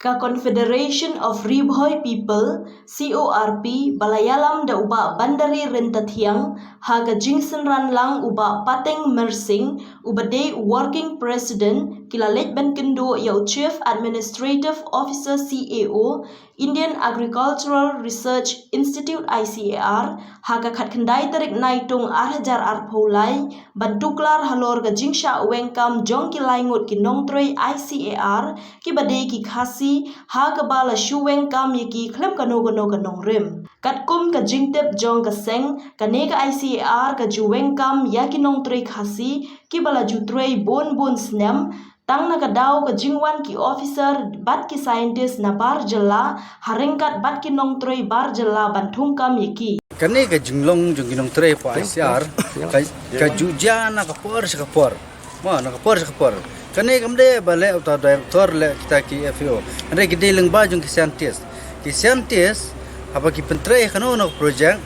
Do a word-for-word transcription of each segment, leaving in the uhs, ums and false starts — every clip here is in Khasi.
Ka Confederation of Ri Bhoi People, C O R P, ba la ïalam da u Bah Bandari Ryntathiang, ha ka jingsynran lang u Bah Pateng Myrsing, uba dei u Working President, ki la leit ban kynduh ïa u Chief Administrative Officer, C A O, Indian Agricultural Research Institute, I C A R, ha ka khatkhyndai tarik Naitung ar hajar arphew lai, ban tuklar halor ka jingshah weng kam jong ki laingut ki nongtrei I C A R, kiba dei ki Khasi, ha kaba la shu weng kam ïa ki khlem kano kano ka nongrim. Katkum ka jingtip jong ka seng, kane ka I C A R ka ju weng kam ïa ki nongtrei Khasi, kiba la ju trei bun bun snem, tang na ka daw ka jingwan ki officer bad ki scientist na bar jylla, ha ryngkat bad ki nongtrei bar jylla ban thungkam ïa ki. Kane ka jinglong jong ki nongtrei hapoh I C A R, ka, ka ju jia na ka por sha ka por. Ma, na ka por sha ka por. Kane kam dei ba leh uta director, leh kita ki F A O. Hynrei ki dei lyngba jong ki scientist. Ki scientist, haba ki pyntrei kano kano ka project,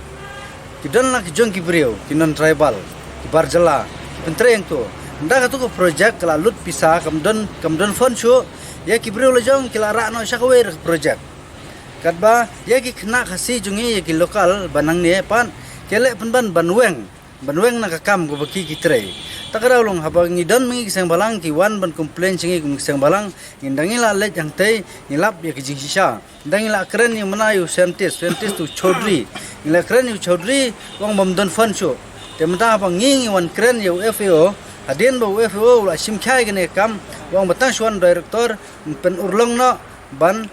ki don la ki jong ki briew, ki non tribal, ki bar jylla, ki pyntrei hangto. Ynda kato ka project ka la lut pisa, kam don, kam don fund shuh, ïa ki briew la jong ki la rah noh sha kawei ka project. Katba ïa ki khynnah Khasi jong ngi, ïa ki local ba nangne pat, ki leh pynban ban weng, ban weng na ka kam kaba ki ki trei. Ta ka daw long haba ngi don ma ngi ki seng bhalang, ki wan ban complain sha ngi kum ki seng bhalang, ngi dang ngi la leit hangtei, ngi lap ïa ki jingshisha. Dang ngi la kren ïa u mana ïa u scientist, scientist u Chaudhary. Ngi la kren ïa u Chaudhary, u ong bym don fund shuh. Te mynta haba ngi ngi wan kren ïa u F A O, hadien ba u F A O u la shim khia ïa kane ka kam, u ong ba tang shu wan director, pynurlong noh, ban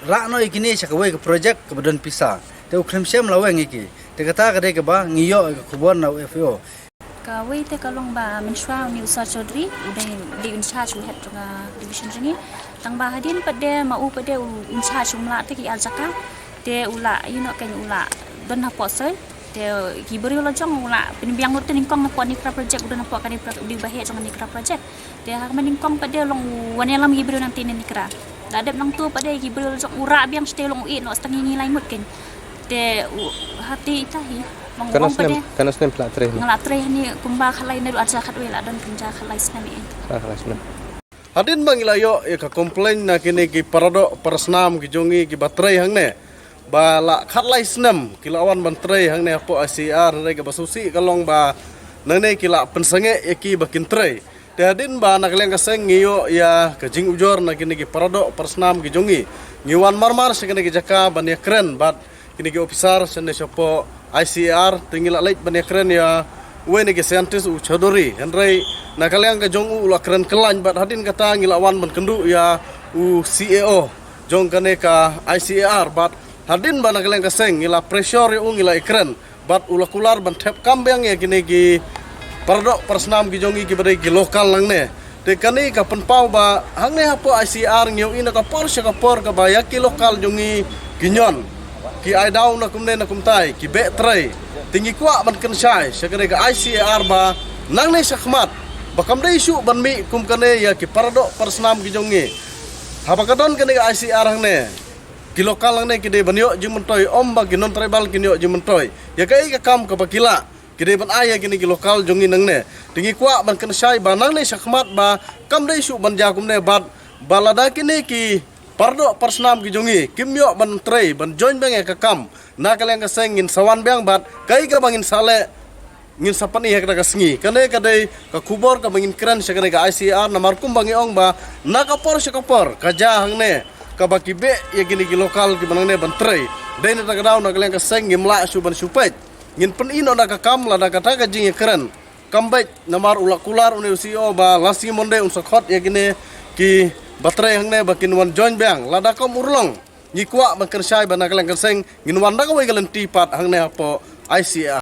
rah noh ïa kine sha kawei ka project kaba don pisa. Te u khlem shem la weng ïa ki. Te kata ka dei kaba ngi ïoh ïa ka khubor na u F A O. Kawei te ka long ba mynshuwa une u Sir Chaudhary, u dei, u dei in charge, u head jong ka division jong ngi. Tang ba hadien pat de ma u pat de u in charge u mlah te ki ar jaka. Te u la, you know, kan u la don hapoh soi. Te ki briew la jong u la pynbiang lut te nyngkong napoh kane ka project, u don napoh kane ka, u dei u baheh jong kane ka project. Te ha kaba nyngkong pat de long u wan ïalam ki briew nangtei na kane ka. Da dep nangto pat de ki briew la jong u rah biang shatei, long u ïeh noh sa tang ïa ngi lai ngut kein. Te u hati ita hi. Long u ong pat de. Katno snem phi la trei? Nga la trei hangne kumba khatlai, naduh ar hajar khatwei la don kumba khatlai snem ïa. Ah, khatlai snem. Hadien ba ngi la ïoh ïa ka complain na kine ki paradoh parasnam ki jong ngi kiba trei hangne, ba la khatlai snem ki la wan ban trei hangne hapoh I C A R, hynrei kaba sngewsih ka long ba nangne ki la pynsangeh ïa ki ba kin trei. Te hadien ba na ka liang ka seng ngi ïoh ïa ka jingujor na kine ki paradoh parasnam ki jong ngi, ngi wan marmar sha kine ki jaka ban ïakren bad kine ki officer shane shapoh I C A R, te ngi la leit ban ïakren ïa uwei na ki scientist u Chaudhary. Hynrei na ka liang ka jong u, u la kren kyllain bad hadien kata ngi la wan ban kynduh ïa u C A O jong kane ka I C A R bad hadien ba na ka liang ka seng ngi la pressure ïa u, ngi la ïakren bad u la kular ban thep kam biang ïa kine ki paradoh parasnam ki jong ngi kiba dei ki local nangne. Te kane ka pynpaw ba hangne hapoh I C A R ngi ïohi na ka por sha ka por kaba ïa ki local jong ngi ki ñion, ki ai daw na kumne na kumtai, ki beh trei. Te ngi kwah ban kynshai sha kane ka I C A R ba nangne shakhmat ba kam dei shuh ban mih kum kane ïa ki paradoh parasnam ki jong ngi. Haba ka don kane ka I C A R hangne, ki local nangne ki dei ban ïoh jingmyntoi, ym ba ki non tribal kin ïoh jingmyntoi. Ïa kaei ka kam kaba ki lah, ki dei ban ai ïa kine ki local jong ngi nangne. Te ngi kwah ban kynshai ba nangne shakhmat ba kam dei shuh ban jia kumne bad ba lada kine ki paradoh parasnam ki jong ngi kim ïoh ban trei ban join biang ïa ka kam, na ka liang ka seng ngin sa wan biang bad kaei kaba ngin sa leh, ngin sa pyni ha kata ka sngi. Kane ka dei ka khubor kaba ngin kren sha kane ka I C A R, namar kumba ngi ong ba na ka por sha ka por ka jia hangne kaba ki beh ïa kine ki local kiba nangne ban trei. Dei na kata ka daw na ka liang ka seng ngim lah shuh ban shu peit. Ngin pyni noh na ka kam lada kata ka jingïakren kam beit, namar u la kular une u C E O ba la sngi Monday un sa khot ïa kine kiba trei hangne ba kin wan join biang. Lada kam urlong, ngi kwah ban kynshai ba na ka liang ka seng ngin wan da kawei ka lynti pat hangne hapoh I C A R.